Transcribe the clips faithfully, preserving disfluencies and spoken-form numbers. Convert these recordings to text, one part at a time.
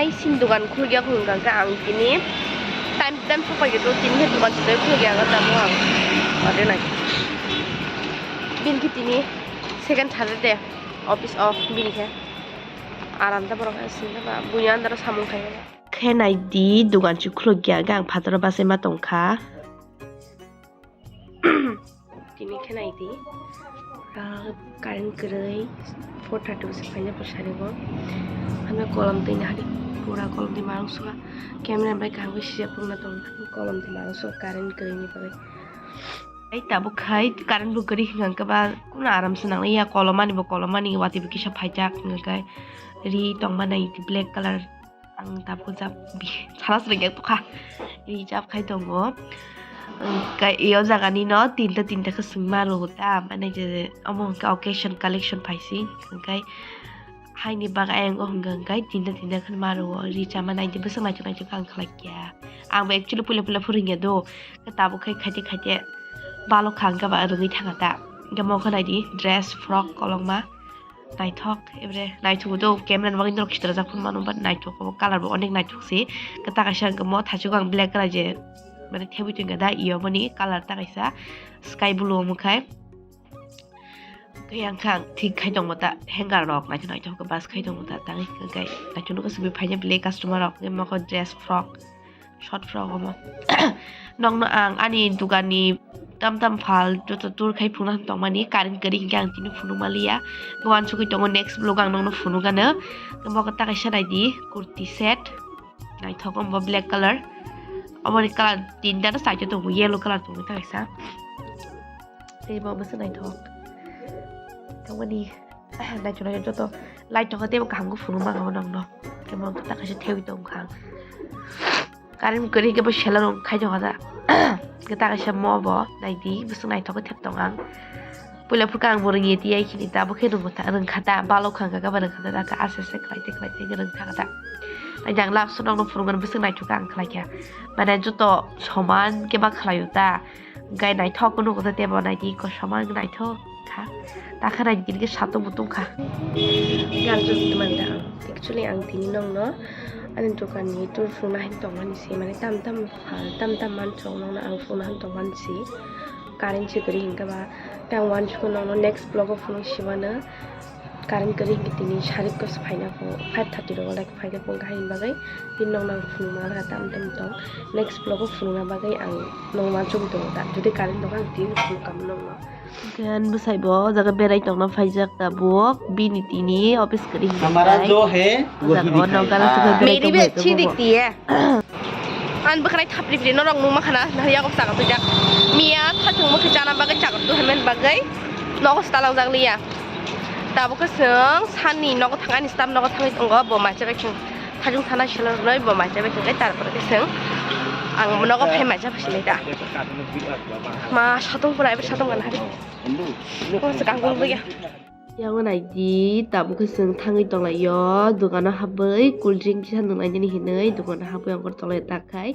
Ai sin dukan khulya khulung kha ang tini time time sopai gitu tini khe dukan sudai khulya ang tamo ang. Ade nai. Bin khe tini second thare de office off bini khe. Aram ta borok hai sin ba buya andaro samung khai. Khe nai di dukan chu khuluk ya ang phataro basai ma tong kha. Tini khe nai di. Ah, current kwrwi four thirty bwswk phaina phaisani bo. Ano kolom twi nahari pura kolom twi marung suka. Camera bai kaham khe sijak phunukna tong kolom twi marung suka current kwrwini bagwi. Ai tabuk khai current bo kwrwi hwnkha khe ba kuno aram se nangliya kolomani bo kolomani watwi bo kisa phaijak hwnkha khe ri tongma nai black colour. Ang tabuk jab sara sara yak tokha. Rijab khai tongo. Hwnkhe iyo jaga ni no tinta tinta khe swngma rwo ta mane je omo hwnkhe occasion collection phaisi hwnkhe haini bagwi ayang o hwnkha hwnkhe tinta tinta khe ma rwo rijama naidi bwswk naithok naithok khe ang khlai kha. Ang bo actually puila puila phwrwngya do tabuk khai khaite khaite balo kha hwnkhe ba rwgwi thangkha ta hwnkhe mokhe naidi dress frock kolokma. Naithok, ebere naithok do camera ni bagwi norok khitorjak phano mano, but naithok, obo colour bo onek naithok se. Kwtal kaisa hwnkhe mo thaichuk ang black colour je, mane thebwi tongkha da, iyo boni colour ta kaisa sky blue omo khai. Khe ang kha ang thik khai tongmo ta, hanger rok naithok naithok khe bus khai tongmo ta, tangwi hwnkhe naithok nukha swngwi phaina belai customer rok, hwnkhe mokhe dress frock. Short frock omo. Nokno ang ani dukanni tam tam phal joto tour khai phunukna tongmani, current kwrwi hinkhe ang tini phunukma liya. Uansugwi tongo, next vlog ang nokno phunukgano. Omo khe ta kaisa naidi kurti set. Naithok omo black colour. Omoni colour tinta no side o tongo, yellow colour tongo ta kaisa. Tei bo bwswk naithok. Tongmani. Naithok naithok joto light tongkha teibo kaham khe phunukma ang nokno. Khe mo ta kaisa thebwi tongkha ang. Current kwrwi khe bo seller rok khai tongkha da. Khe ta kaisa mo bo naidi bwswk naithok khe thep tong ang. Puila phurkha ang bo rwngya tei ai khini tabuk khe rwngkha ta balo kha hwnkha khe ba rwngkha ta aste aste khlai tei khlai tei rwngkha ta. Naidi ang last o nokno phunukmani bwswk naithok khe ang khlai kha. Mane joto soman khe ba khlaio ta. Gai naithok nugo tei bo naidi kosom ang naithok kha. Takha naidi tini khe satung bo tungkha. Ganjo tongmani da ang. Actually ang tini nokno ani dokanni tour phunukna hai tongmani se mane tam tam tam tam manchok nokno ang phunukna hai tongmani se. Current se kwrwi hinkhe ba tei ang uansukha nokno next vlog o phunuk simano. Current kwrwi hinkhe tini sarik kos phaina pho five thirty rogo like phaikhe phone kahai ni bagwi tini nokno ang phunukna laga tam tam tong next vlog o phunukna bagwi ang nokno uansugwi tongo da jodi current tongkha ang tini phunukgwno nokno. Gan bwsai bo o jaga berai tongna phaijak tabuk bini tini office kwrwi hinkhe Hamara jo hai o jaga o nokgana swkang berai tongmani tabuk. Ani bwkhwnai thapri pri norok nukma khana nahar yago chakatwi jak miya thathung mukhi chana bagwi chakatwi hwnmani bagwi nogo stalangjak liya. Tabuk khe chwng sani nogo thangani staff nogo thangwi tongo bo macha bai chwng thajung thana selo rwnoi bo macha bai chwng tarpore khe chwng ang nogo phai macha bai sinai da. Ma satung pura ebar satung gana hari. Kangkung buya. Yang naidi tabuk khe chwng thangwi tonglaio dogano habwi cool drink kisa nunglainani hinwi dogano habwi ang tonglaio takhai.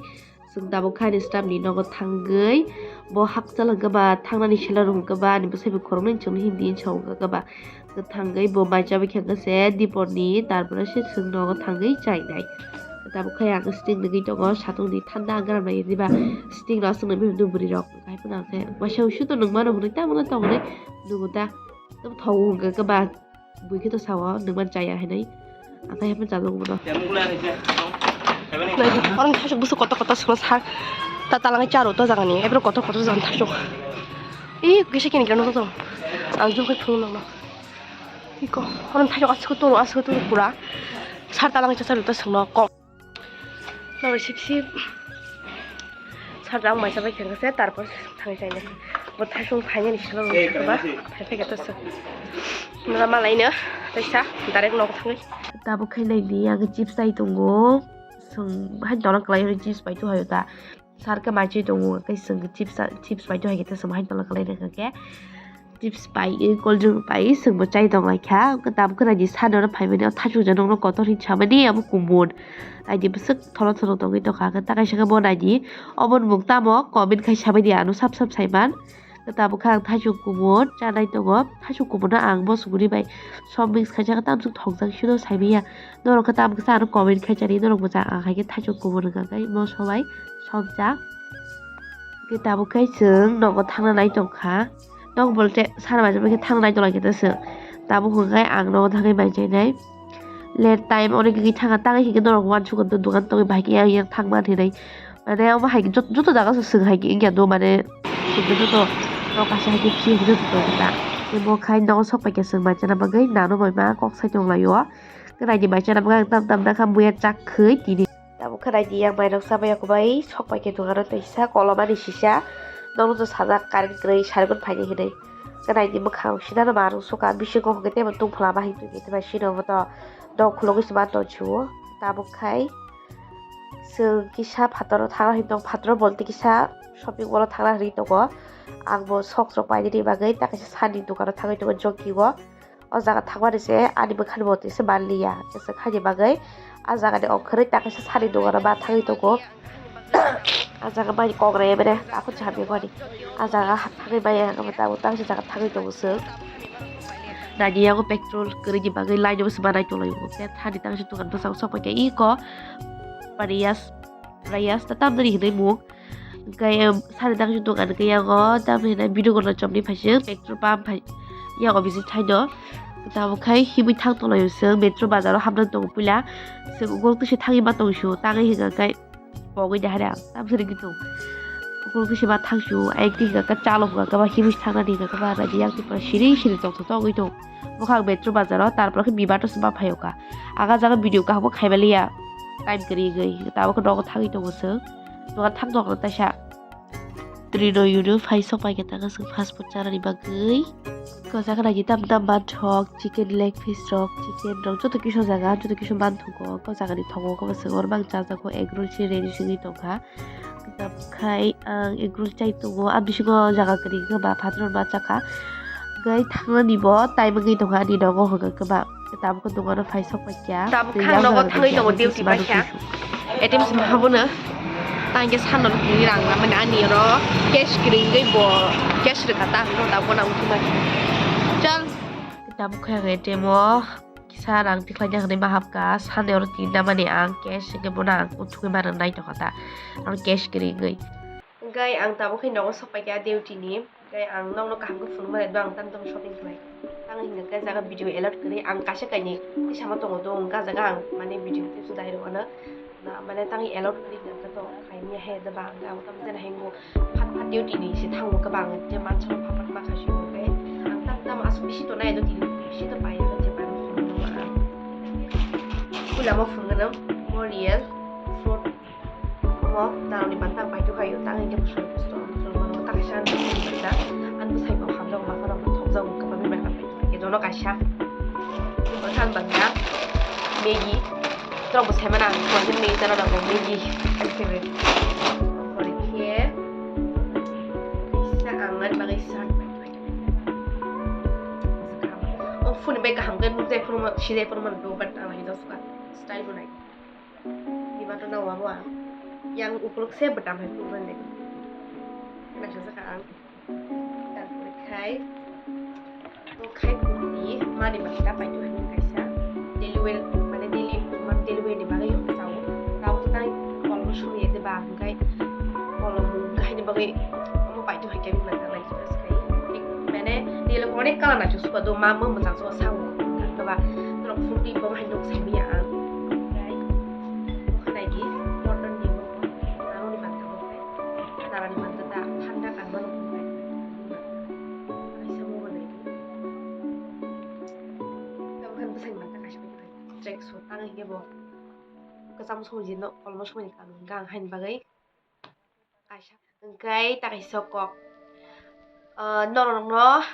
Chwng tabuk khe ani staff ni nogo thangwi bo hakchal hwnkhe ba thangnani seller hwnkhe ba ani bwsai bai khoroknwi chwngno hindi hinwi sa hwnkhe ba thangwi bo mai chabai khe hwnkhe se dipor ni tarpore se chwng nogo thangwi chainai. Tabuk khe ang sting nugwi tongo satung ni thanda ang ganam nai diba sting rok aswk nungwi bwrwi rok hai phano ang khe waisa wuisu to nungmano hwnwi tamo tongwi nugo ta. Tamo thogo hwnkhe ba bui khe to sao nwng man chaya hinwi. Ang khe haphang chajak bono. Oro thasuk bwswk kotor kotor swkno sak ta talangwi charo to jagani ebro kotor kotor jagani thasuk. Ih kisa kini kisa nukjak ang jukhe phunuk nokno. Iko oro thasuk aswk turu aswk turu pura sar talangwi chachalo to swkno kok. Nokni sip sip. Sarta ang maisa bai khengkha se, tarpor thangwi chaina. Bo thasung phainani salo rwngkha ba, phai phai khe to se. Nora malaino, taisa, direct nogo thangwi. Tabuk khe naidi, ang chips tai tongo. Chwng hai dona kwlai chips bai tu hayo ta. Sar khe mai chui tongo, tei chwng chips, chips bai tu hai khe ta chwng hai dona kwlai rwkha khe. Chips pai, cold drink pai, chwngbo chai tong lai kha. Hwnkhe tabuk khe naidi sani oro phaimani o thasukjak nokno kotor hinwi samani abo kumun. Naidi bwswk thoro thoro tongwi tongkha. Hwnkhe ta kaisa khe bo naidi obo ni mung tamo comment khai sabaidi ano sap sap saiman. Tabuk khe ang thaichuk kubun chanai tongo. Thaichuk kubun no ang bo suguri bai som mix khaijak, tamsuk thongjak sino saimanya. Norok khe tabuk khe ano comment khai chani, norok bo ja ang hai khe thaichuk kubun wngkha khe mo sobai somjak. Khe tabuk khe chwng nogo thangna nai tongkha. Nok bolte sana bai khe thangna nai tongla khe ta chwng. Tabuk hwnkhe ang nogo thangwi bai chainai. Late time onek wngwi thangkha, tangwi hinkhe norok uansukha, dogan tongwi bahai khe yang yang thangma hinwi. Mane omo hai khe jot-, joto jaga se chwng hai khe wngya do, mane hinkhe joto nok kaisa hai khe free hinkhe joto tongkha ta. Tei bo khai nogo sok paikha chwng bai chana bagwi nano bai ma kok sai tonglaio. Khe naidi bai chana bagwi ang tam tam nakha buya chak khwi tini. Tabuk khe naidi yang mairok chabai ya kubai sok paikha dogano teisa kolomani sisa. Nogo to sajak current kwrwi sarigun phaini hinwi. Khe naidi mwkhang sinano marung sukha, bisingo hwnkhe teibo tungphla bahai tongkhe tei bai sino bo to dok khulogwi se ma tongsiwo. Tabuk khai chwng kisa phataro thangna hinwi tongo, phataro bolte kisa shopping mall o thangna hinwi tongo. Ang bo sok rok painani bagwi ta kaisa sani dogano thangwi tongo Jockey o. O jaga thangmani se ani bwkhani bo twi se manliya, tei se khaini bagwi a jaga ni ongkhorwi ta kaisa sani dogano ma thangwi tongo. A jaga bai kok rw emre ako chami gori. A jaga thangwi bai ang abo tabuk tang se jaga thangwi tongo chwng. Nani yago petrol kwrwini bagwi line o se manai tonglaio. Tei thani tang se dogan bwskango sok paikha iko Prayas, Prayas ta tamni hinwi mung. Hwnkhe sari tang se dogan khe yago tamni hinwi video kono chomni phaising petrol pump phai yago bisi thaino. Tabuk khai himwi thang tonglaio chwng metro bazar o hapna tongo puila. Chwng ukulok twi se thangwi ma tongsiyo tangwi hwnkha khe. Pogwi de hare ang tamsiri gitu. Ukulok bisi ma thangsu, ayang twi hwnkha khe chalo hwnkha khe ba himwi thangnani hwnkha khe ba raidi yang twi pura siri siri tongthok tongwi tong. Bokha ang metro bazaro, tarpore khe bibato se ma phaiyokha. Aga jaga video kaham khe khaimaliya, time kwrwi wngwi, tabuk khe nogo thangwi tongo chwng. Dogan thang tongo taisa. Trino yunu phai sok paikha ta chwng fast food chanani bagwi. Kok jaga naidi tam tam manthok, chicken leg piece rok, chicken rok, joto kisa jaga, joto kisa manthogo. Kok jaga ni thogo khe bo chwng oro mang chajago, egg roll se ready se wngwi tongkha. Tamo khai ang egg roll chai tongo, a bisingo jaga kwrwi khe ba phataro ma chakha. Hwnkhe thangnani bo time wngwi tongkha ani nogo hwnkhe ba. Tabuk khe dogano phai sok paikha. Tabuk khe ang nogo thangwi tongo, duty paikha. A T M se maha bono. Tang khe sano rok ni rang lamani ani oro cash kwrwi wngwi bo cash rwkha ta, ang tabuk bono ang uthima. Chal. Tabuk khe ang A T M o kisa rang tikhlai na hinwi ma hapkha, sani oro tin namani ang cash hwnkhe bono ang uthugwi ma rwna naitokha ta, oro cash kwrwi wngwi. Hwnkhe ang tabuk khe nogo sok paikha duty ni. Khe ang nokno kaham khe phunukmani do ang tam tam shopping khlai. Tang hingkha khe jaga video allot kwrwi ang kaisa kainwi tisama tongo do wngkha jaga ang mane video tips dai rwmano. Na mane tang allot kwrwi hingkha khe to khaimya he da ba ang khe abo tam jena hengo phat phat duty ni se thango khe ba ang je mansa phat phat ma khaisi khe ang tam tam asuk bisi to nai do tini bisi to pai je pai phunukma ang. Ulamo phunukno Moriel fruit. Omo narwkni banta paithago, tang hwnkhe bwsai busto ang bwsai mano, tang kaisa ang bwsai bwsai bo hamjak, makhorok thokjak, wngkha bini banta paithago, jono kaisa. Bwsai banta Maggi, norok bo sai mano ang, Maggi chana nango, Maggi, my favorite. Omo khe kaisa ang ani bagwi shirt paithago. O phone bai kaham khe nukjai phone, sijai phone man do, but ang hai dos ka style bo nai. Iba to nang wabo ang. Yang ukuluk se betam hai kurban de. Naisajak ang. Tarpore khai. To khai kurti mani banta paithago hai kaisa. Daily wear, mane daily, mane daily wear ni bagwi yung sao. Tao to tai kolmo sumi ede ba ang kai. Kolmo kahini bagwi omo paithago hai kami manta nai. Mane nilo onek kala na chuspa do ma mo mojang so sao. Kaba norok furti bo hai nok sai miya ang. Nokha naidi cotton ni bo naroni banta bo. Naroni banta ta thanda kan mano. Kaisa mo bo naidi. Tamo kan bwsai banta kaisa track suit tang hige bo. Kwcham song jino kolmo song ni kan gang hain bagai. Kaisa hwnkhe ta kaisa kok. Ah, norokno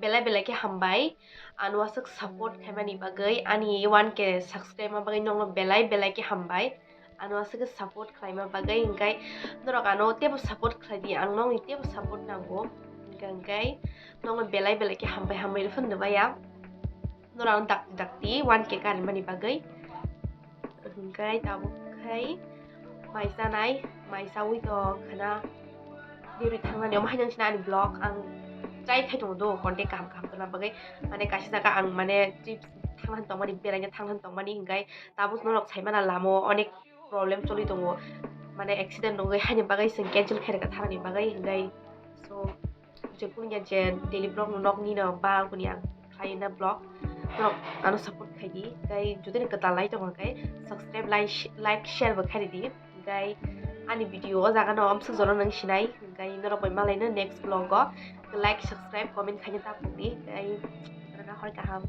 belai belai khe hambai. Ano aswk support khaimani bagwi, ani one K subscribe ma bagwi nokno belai belai khe hambai. Ano aswk support khlaima bagwi, hwnkhe norok ano teibo support khlai di, ang nokni teibo support nango. Hwnkhe, hwnkhe nokno belai belai khe hambai hambai rw phano baya. Norok dakti dakti one K karimani bagwi. Hwnkhe tabuk khai mai chanai, mai chaui tong khna. Duri thangnani omo haino sina ani vlog ang try khai tongo do content kaham kaham tongna bagwi, mane kaisa jaga ang mane trip thangna tongmani, beraina thangna tongmani, hinkhai tabuk norok saimana lamo onek problem choli tongo, mane accident rogwi haini bagwi chwng cancel khairokha thangnani bagwi, hinkhai so je kunu ya je daily vlog no nokni no ba kuni ang khlaina vlog, norok ano support khaidi, hinkhai jodi ni kwtal lai tongo hinkhai subscribe, like, like, share bo khaidi. Hinkhai ani video o jaga no amsuk jono nang sinai, hinkhai norok bai malaino next vlog o like, subscribe, comment khaina ta phukdi, hinkhai hor kaham.